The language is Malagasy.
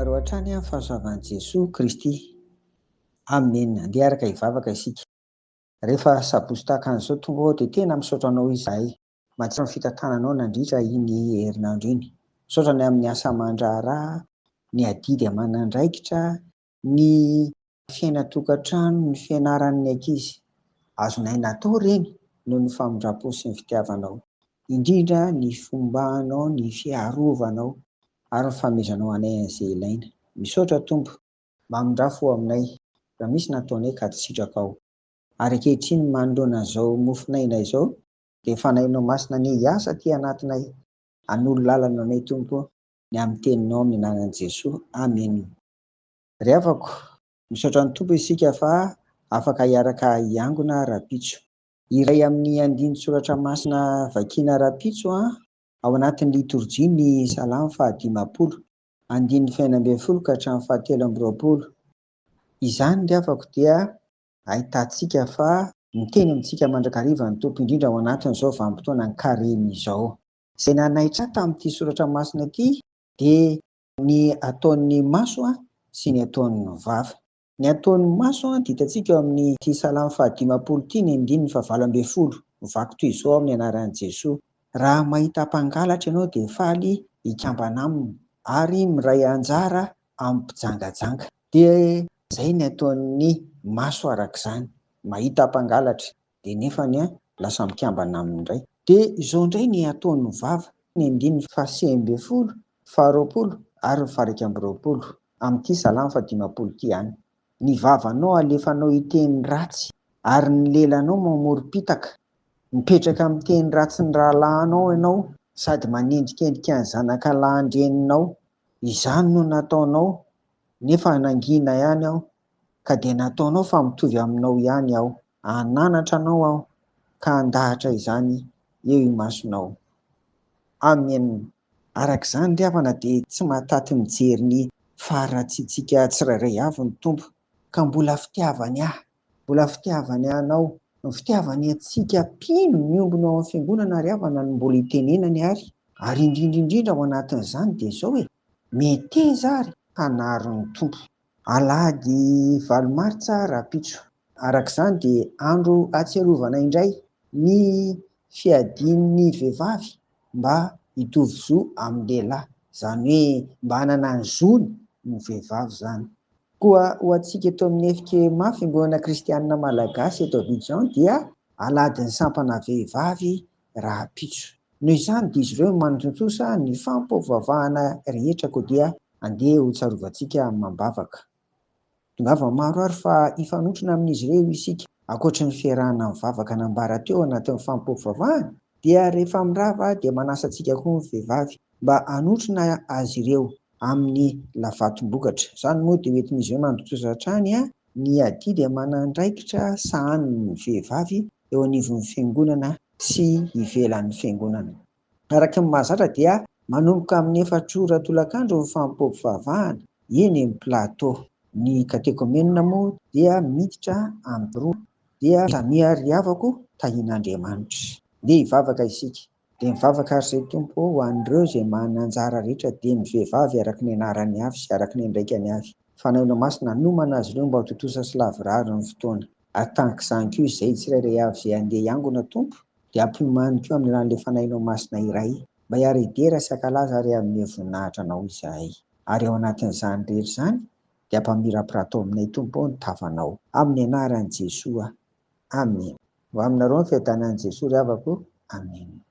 aminareo hatrany ny fahasoavan'i Jesoa Kristy. Amen. Andeha araka hivavaka isika. Rehefa sabotsy tahaka an'izao Tompo ô dia tena misaotra Anao izahay. Mahatsiaro ny fitantananao nandritra iny herinandro iny. Misaotra ny amin'ny asa aman-draharaha, ny adidy aman'andraikitra, ny fiainan-tokantrano, ny fianaran'ny ankizy. Azonay natao ireny noho ny famindram-po sy ny fitiavanao. Indrindra ny fombanao, ny fiarovanao ary ny fanomezanao anay an'izay ilaina. Misaotra Tompo. Mamindrà fo aminay raha misy nataonay ka tsy sitrakao. Ary ankehitriny manoloana an'izao mofon'aina izao dia Fanahinao Masina anie hiasa aty anatinay, hanolo lalana anay Tompo ny amin'ny teninao amin'ny anaran'i Jesoa. Amena. Ry havako, misaotra ny Tompo isika fa afaka hiaraka hiangona rahampitso. Iray amin'ny andinin-tsoratra masina vakiana rahampitso ao anatin'ny litorjia ny Salamo fahadimampolo, andininy faha-16 ka hatramin'ny faha-23. Izany ry havako dia ahitantsika fa miteny amintsika mandrakariva ny Tompo, indrindra ao anatin'izao vanim-potoanan'ny karemy izao. Izay nanaitra ahy tamin'ity soratra masina ity dia ny ataon'ny maso sy ny ataon'ny vava. Ny ataon'ny maso dia hitantsika ao amin'ity Salamo fahadimampolo ity ny andininy fahavalo ambin'ny folo, mivaky toy izao amin'ny anaran'i Jesoa, Raha mahita mpangalatra ianao dia faly hikambana aminy ary miray anjara amin'ny mpijangajanga. Dia izay ny ataon'ny maso arak'izany, mahita mpangalatra dia nefany lasa mikambana aminy indray. Dia izao indray ny ataon'ny vava, ny andininy faha-19, faha-20 ary ny faha-21 amin'ity Salamo faha-50 ity ihany. Ny vavanao alefanao hiteny ratsy ary ny lelanao mamorom-pitaka. Mipetraka miteny ratsy ny rahalahinao ianao sady manendrikendrika ny zanaka lahin-dreninao. Izany no nataonao nefa nangina ihany aho, ka dia nataonao fa mitovy aminao ihany aho. Hananatra anao aho ka handahatra izany eo imasonao. Amen. Araka izany ry havana dia tsy mahataty mijery ny faharatsiantsika tsirairay avy ny Tompo ka mbola fitiavany ahy, mbola fitiavany anao, ny fitiavany antsika mpino miombona ao amin'ny fiangonana ry havana no mbola itenenany ary, ary indrindra indrindra ao anatin'izany dia izao e, meteza ary hanary ny Tompo. Alahady 8 martsa rahampitso. Araka izany dia andro ahatsiarovana indray ny fiadian'ny vehivavy mba hitovy zo amin'ny lehilahy, izany hoe mba hanana ny zony ny vehivavy izany. Koa ho antsika eto amin'ny FKMA, Fiangonana Kristianina Malagasy eto Abidjan dia alahadin'ny sampana vehivavy rahampitso. Noho izany dia izy ireo no manatontosa ny fampivavahana rehetra koa dia andeha ho tsarovantsika amam-bavaka. Tongava maro ary fa hifanotrona amin'izy ireo isika. Ankoatry ny fiarahana mivavaka nambara teo anatin'ny fanompoam-pivavahana dia rehefa mirava dia manasa antsika koa ny vehivavy mba hanotrona azy ireo amin'ny lavatom-bokatra. Izany moa dia hoentin'izy ireo mandotosa hatrany ny adidy aman'andraikitra sahanin'ny vehivavy eo anivon'ny fiangonana sy ivelan'ny fiangonana. Araka ny mahazatra dia manomboka amin'ny efatra ora tolakandro ny fanompoam-pivavahana eny amin'ny Plateau. Ny katekomenina moa dia miditra amin'ny roa. Dia samia ry havako tahian'Andriamanitra. Ndeha hivavaka isika. Dia mivavaka ary izay Tompo ô ho an'ireo izay manana anjara rehetra dia ny vehivavy araka ny anarany avy sy araka ny andraikany avy. Fanahinao Masina hanomana azy ireo mba ho tontosa sy lavorary ny fotoana. Ary tahaka izany koa izay tsirairay avy izay handeha hiangona Tompo dia ampiomany koa amin'ny alalan'ilay Fanahinao Masina iray mba hiara-hidera sy hankalaza ary hanome voninahitra Anao izahay. Ary ao anatin'izany rehetra izany dia ampamirapirato aminay Tompo ô ny tavanao. Amin'ny anaran'i Jesoa. Amena. Ho aminareo ny fiadanan'i Jesoa ry havako. Amena.